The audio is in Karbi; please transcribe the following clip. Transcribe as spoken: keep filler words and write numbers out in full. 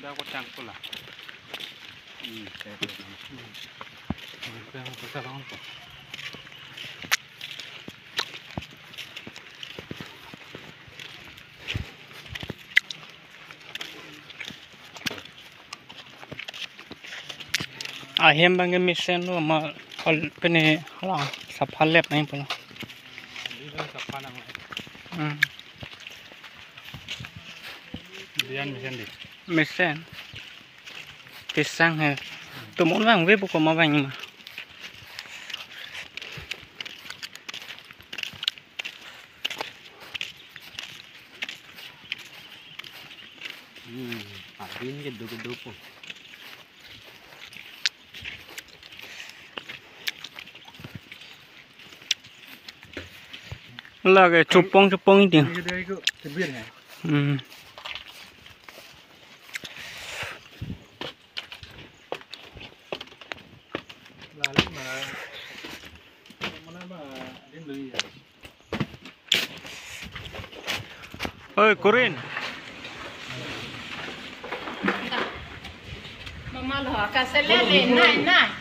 Ako chang pula. Hmm, saya pula. Hmm. Saya pula. Ahem abang ke mesenlo, ma hol pene hala sapha lep nangpo. Di sapha nang. Hmm. Dian mesen di. Mesen. Kesang he. Tum un vangve pu komat vang ma. Hmm, abin kedo kedo po. Lake chupong chupong ini. Ini dia ikut tebir ya. Hmm. Lalu ma, mana ma, adin lui ya. Oi, Kurin. Mama lo, kasih lele, nai, nai.